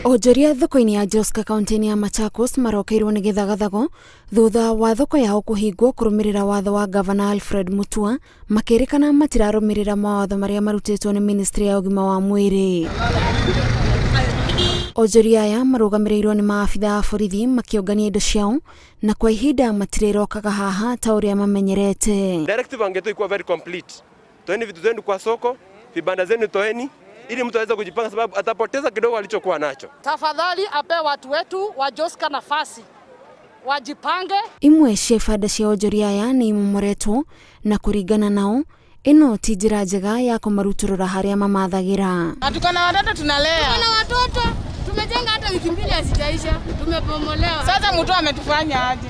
Onjoria thoko-inĩ ya Joska kaunti-inĩ ya Machakos marokeirwo nĩ gĩthagathago thutha wa thoko yao kũhingwo kũrũmĩrĩra watho wa Gavana Alfred Mutua, makĩrĩkana matirarũmĩrĩra mawatho marĩa marutĩtwo nĩ ministry ya ũgima wa mwĩrĩ. Onjoria aya marũgamĩrĩirwo nĩ maabitha a borithi makĩũngania indo ciao na kwa ihinda matirĩrokaga haha ta ũrĩa mamenyerete. Directive angetoa ikuwa very complete. Toeni vitu zenu kwa soko, vibanda zenu toeni ili mtu aweze kujipanga, sababu atapoteza kidogo alichokuwa nacho. Tafadhali ape watu wetu wa Joska nafasi wajipange. Imwe cia ibanda cia onjoria aya nĩ imomoretwo na kũringana nao ĩno ti njĩra njega ya kũmaruturũra harĩa mamathagira. Na tuko na watoto tunalea. Tuko na watoto tumejenga hata wiki mbili hazijaisha, tumebomolewa. Sasa mtu ametufanya aje?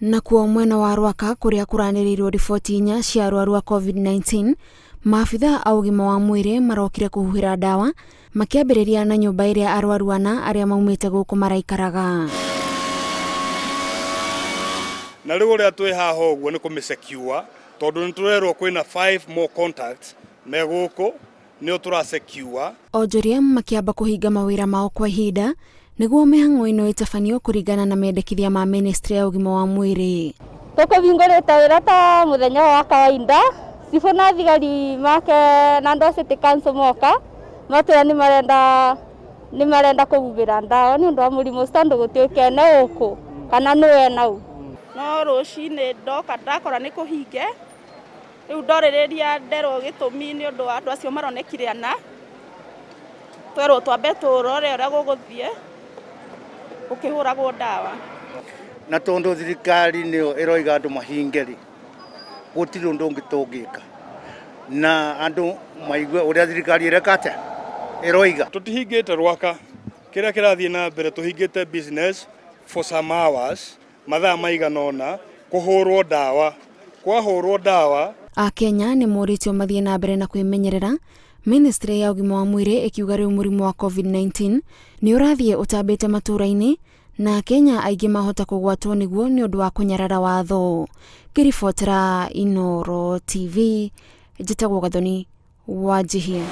Na kuo mwena wa Rwaka kuria kũranĩrĩirwo riboti inya cia arwaru a COVID-19, maabitha a ũgima wa mwĩrĩ marokire kũhuhĩra ndawa makĩambĩrĩria na nyũmba ĩrĩa arwaru ana arĩa maumĩte gũkũ maraikaraga. Na rĩu ũrĩa twĩ haha ũguo nĩ kũmĩsecure tondũ nĩ tũrerwo kwĩna 5 more contacts me gũkũ nĩo tũrasecure. Onjoria makĩamba kũhinga mawĩra mao kwa ihinda nĩguo mĩhang'o ĩno ĩtabanio kũringana na mendekithia ma ministry ya ũgima wa mwĩrĩ. Tũkũhingũrĩte wĩra ta mũthenya wa kawaida, cibũ na thigari make na andũ a city council moka matwĩra nĩ marenda kũhuhĩra ndawa nĩ ũndũ wa mũrimũ ũcio tondũ gũtiũĩkaine ũkũ kana nũ enau. No rũcinĩ ndoka ndakora nĩ kũhinge, rĩu ndorĩrĩria nderwo gĩtũmi nĩ ũndũ wa andũ acio maronekire ana, twerwo twambe tũrore ũrĩa gũgũthiĩ ũkĩhũragwo ndawa. Na tondũ thirikari nĩyo ĩroiga andũ mahinge rĩ, gũtirĩ ũndũ ũngĩ tũngĩka na andũ maigue ũrĩa thirikari ĩreka atĩa ĩroiga. Tũtihingĩte Rwaka, kĩrĩa kĩrathiĩ na mbere tũhingĩte business for some hours, mathaa maigana ũna kũhũrwo ndawa, kwahũrwo ndawa. Akenya nĩ morĩtio mathiĩ na mbere na kwĩmenyerera. Ministry ya ũgima wa mwĩrĩ ĩkiuga rĩu mũrimũ wa COVID-19 nĩ ũrathiĩ ũtambĩte matũũra-inĩ na Kenya aingĩ mahota kũgwatwo nĩguo nĩ ũndũ wa kũnyarara watho. Ngĩribotera Inooro TV, njĩtagwo Gathoni Wanjihia.